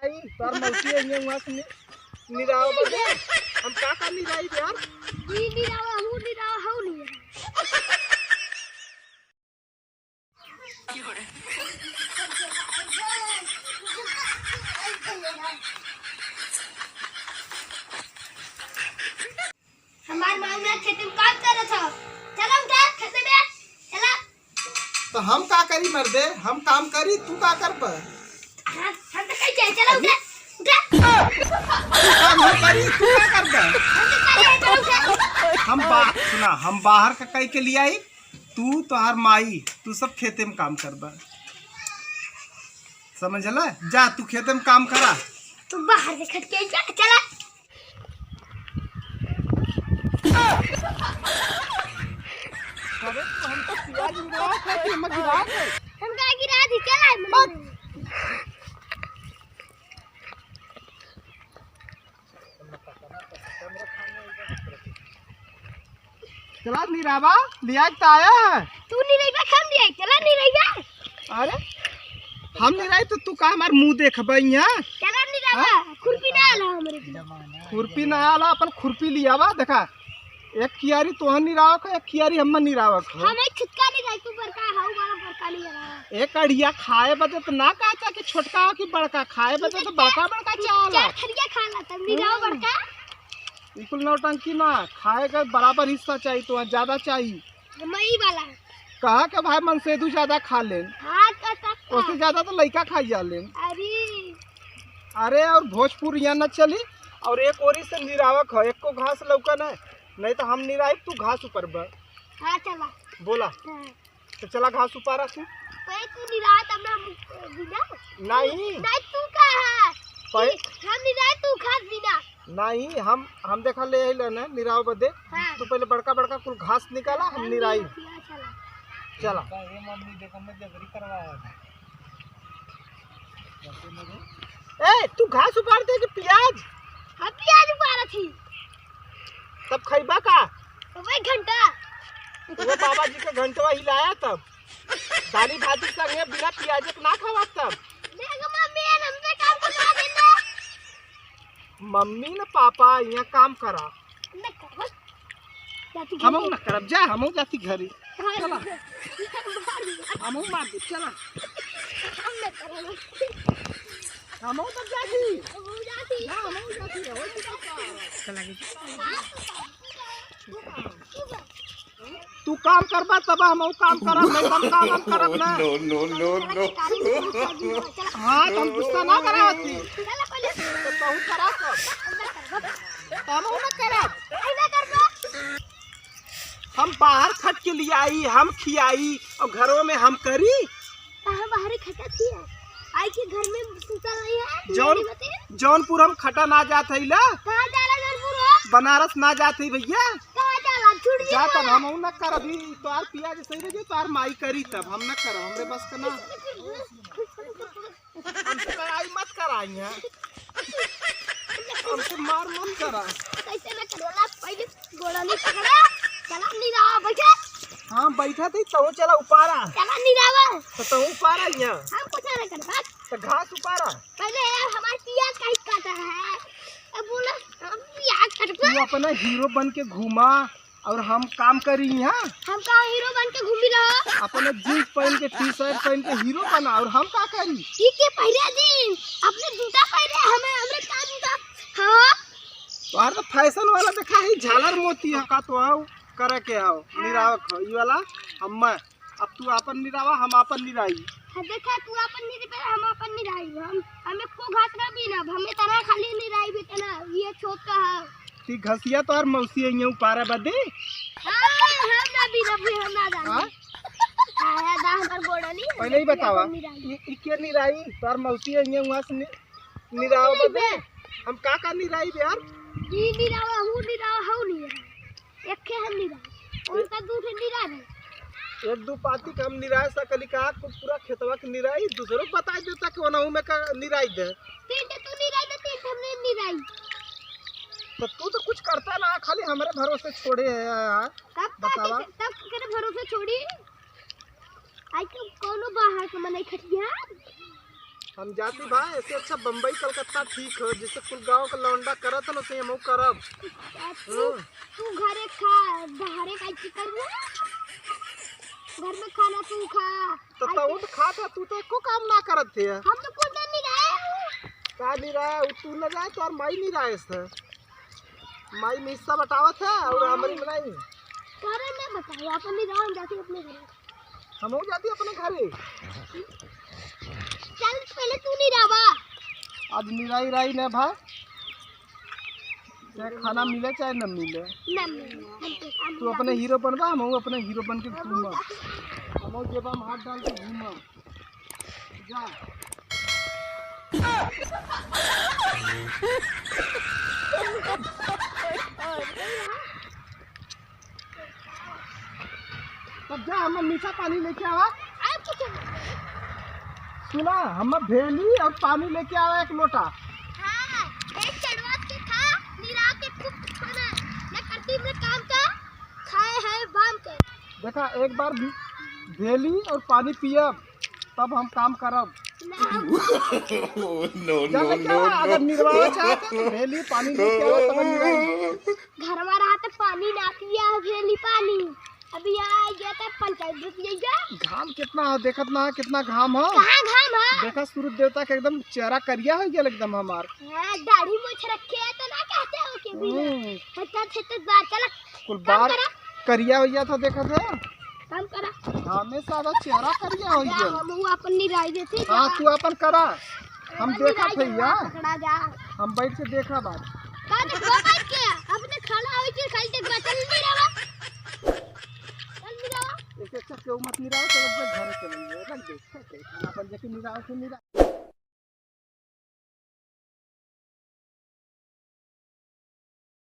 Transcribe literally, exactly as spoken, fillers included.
आई, तोर मौसी आई है, वहाँ से नि-, निराव बजे। हम का का निराई यार? ई निरावा, हऊ निरावा, हऊ निरावा। हमार माई ना खेते में काम करत ह। चला उठा, खेते में, चला। तो हम का करी मर्दे, हम काम करी, तू का करब? हाँ, हम तो कही जाए, चला उठा, उठा। तू काम हम करी, तू का करब? हम तो कही जाए, चला उठा। हम बा-, सुना, हम बाहर का कही के लिए आई, तू, तोहार माई, तू सब खेते में काम करब। समझला? जा, तू खेते में काम करा। तू बाहर से खट के जा, चला। अरे, तू हमको पियाज गिरा के, हम गिरा के। हम का गिरा दी, चला। मत। चला निरावा, लिया के त आया है। तू निरैबा, हम लिया, चला निरैबा। अरे, हम निराई तो तू का हमार मुंह देखबा यहाँ? चला निरावा, हाँ? खुरपी ना आला हमरे बिना। खुरपी ना आला, अपन खुरपी लियावा, देखा। एक कियारी तोहन निरावक हो, एक कियारी हम्मन निरावक हो। हम एक छुटका निराई, तू बड़का, हाउ वाला बड़का निरावा। एक अढ़िया खाए बदे तो ना कहता कि छोटका हो कि बड़का, खाए बदे तो बड़का बड़का चावल। चार थरिया खा ला तब निरावा बड़का। ई कुल नौटंकी ना, खाए का बराबर हिस्सा चाही, तो ज्यादा चाही। मई वाला। कहा के भाई मनसेदू ज्यादा खा लेन। हाँ, तो तब का? ओसे ज्यादा तो लइका खाई जा लेन। अरे। अरे, और भोजपुरिया न चली, और एक ओरी से निरावक है, एको घास लौका न, नहीं तो हम निराई, तू घास ऊपर ब। हाँ, चला। बोला। हाँ। तो चला घास उपारा तू। पहले तू निरात हमरा मुख बिना। नहीं। नहीं तू का है? पहले हम निरात तू घास बिना। नहीं, हम, हम देखा ले आइल ना निराव बदे। हाँ। तू पहले बड़का बड़का कुल घास निकाला, हम हाँ, निराई। निराई, चला। चला। का ये मम्मी देखो मैं जबरी करवा है। ए, तू घास उपार दे कि पियाज? हम पियाज उपारा थी। तब खइबा का? वही घंटा। वो बाबा जी के घंटवा हिलाया तब। दाली भात के संगे बिना पियाज के ना खावा तब। देख मम्मी, ये हमसे काम करवा देना। मम्मी न पापा यहाँ काम करा। न करब। जाती हमहू घरे। न करब, जा, हमहू जाती घरे। हाँ, चला। हमहू मार दे, चला। हम न करब। हमहू तब जाती। हमहू जाती। ना, हमहू जाती, हो जी पापा। चला गई। तू काम करबा तब हमहू काम करब, नहीं तो हम काम हम करब ना। No, no, no, no। हाँ, तो हम गुस्सा ना करावत ही। तो तू करा सब। तो हमहू ना करब। हम बाहर खट के लियाई, हम खियाई और घरों में हम करी। कहाँ बाहर खटा थी? आई के घर में सुता रही है। जौन-, जौनपुर हम खटा ना जात हई ला। कहाँ जाला जौनपुर हो? बनारस ना जात हई भैया। कहाँ जाला? छूट गया। जा तब हम ना करब, ई तोहार पिया जे सही रह जाई, तोहार माई करी तब, हम ना करब, हमरे बस का ना। हमसे लड़ाई मत कराई है। हमसे मार मत करा। कैसे ना करवाला, पहले गोड़ा नहीं पकड़ा। चला निरावा बैठा। हाँ, बैठा थी, तहु चला उपारा। चला निरावा। तो तहु उपारा यहाँ। हम कुछ ना करबा। तो घास उपारा। पहले यार हमारे पियाज का ही काटा है। अब बोला, हम पियाज काटबा। तू अपना हीरो बन के घूमा और हम काम करी यहाँ। हम का हीरो बन के घूमी रहो? अपने जींस पहन के, टी शर्ट पहन के हीरो बना और हम का करी? ठीक है, पहले दिन अपने जूता पहने, हमें, हमरे का जूता? हाँ। तोहार तो फैशन वाला देखा है, झालर मोती है। का तो आओ, करे के आओ, हाँ। निरावक हो, ई वाला हम्मे। अब तू आपन निरावा, हम आपन निराई। हाँ, देखा, तू आपन निराई, हम आपन निराई। हम, हम एको घास ना बीनब, हमें तना खाली निराई भी तना, ये छोट का है। ती घसिया तोहार मौसी है, ये उपारा बदे? हाँ, हम ना बीनब, हम ना जानी। हाँ? हाँ, दा, हमार गोड़ा नहीं, पहले ही हम बतावा, निराई। ई, ई के निराई? तोहार मौसी है, ये वहाँ से नि-, निरावा बदे? हम का का निराई बे यार? ई निरावा, हूँ निरावा, हूँ निरावा। एक ठे हम निराई, उनका दू ठे निराई। एक दू पाती के हम निराई सकली का, कुल पूरा खेतवा के निराई, दूसरों को बता देता कि ओनहु में का निराई दे। तीन ठे तू निराई दे, तीन ठे हमने निराई। तो तू तो कुछ करता ना, खाली हमरे भरोसे छोड़े है यार। तब का बतावा। के-, तब के भरोसे छोड़ी? आई तो कोनो बाहर के मनई खटिया। हम जाती भाई, ऐसे अच्छा बम्बई कलकत्ता ठीक हो, जैसे कुल गाँव का लौंडा करत है ना, वैसे हमहू करब। आ, तू, हम्म। तू घरे खा, बाहरे का की करबू? घर में खाना तू खा। तो आई तू के तो खात है, तू तो एको काम ना करत है। हम तो कुछ नहीं रहे। का नहीं रहा, उ तू न जाए तो और माई नहीं रहा है। माई में हिस्सा बटावत है और हाँ। हमारी बनाई। घरे में बताओ, अपन नहीं रहो, हम जाती अपने घरे। हम हो जाती अपने घरे। चल, पहले तू नहीं रहा। आज निराई राई न भा, चाहे खाना मिले चाहे न मिले। ना मिले। हम तो काम तू अपने हीरो बनबा, हम अपने हीरो बन के घूमब। हम जेबा में हाथ डाल के घूमब। जा। तब जा, हम मीठा पानी लेके आवा। अच्छा, चल। सुना, हम भेली और पानी लेके आवा एक लोटा। हाँ, एक चढ़वा के खा, निरा के खूब खाना। मैं करती हूँ काम का, खाए है बाम के। देखा, एक बार भी भेली और पानी पियब, तब हम काम करब। ना, हम नो, जा नो, लेके नो, आवा, नो। अगर निरवावा चाहते तो भेली पानी लेके आवा, तब निरवाई। घरवा रहा तो पानी ना पिया, भेली पानी। अभी यहाँ आ गया था पंचायत रुक जाएगा। घाम कितना है, देखत ना है, कितना घाम है। कहाँ घाम है? देखा, सूरज देवता के एकदम चेहरा करिया हो गया एकदम हमार। हाँ, दाढ़ी मोछ रखे है तो ना कहते हो कि भी ना। हम्म। हटा, हटा, बाहर चला। कुल काम बार करा। करिया हो गया था, देखत है। काम करा। हमें सारा चेहरा करिया हो जा, गया। हम वो अपन निराई देते हाँ, जा। तू अपन करा। हम अपन देखा निराई थे देते यार। पकड़ा जा। हम बैठ के देखा बात। का देखो बैठ के? अपने खाना होई के खाली देख बचल नहीं रहा। चल नहीं रहा। ऐसे अच्छा क्यों मत नहीं रहा, चल अपने घर चल रहा है। रख दे, ठीक है। अपन देखे नहीं रहा, सुन नहीं रहा।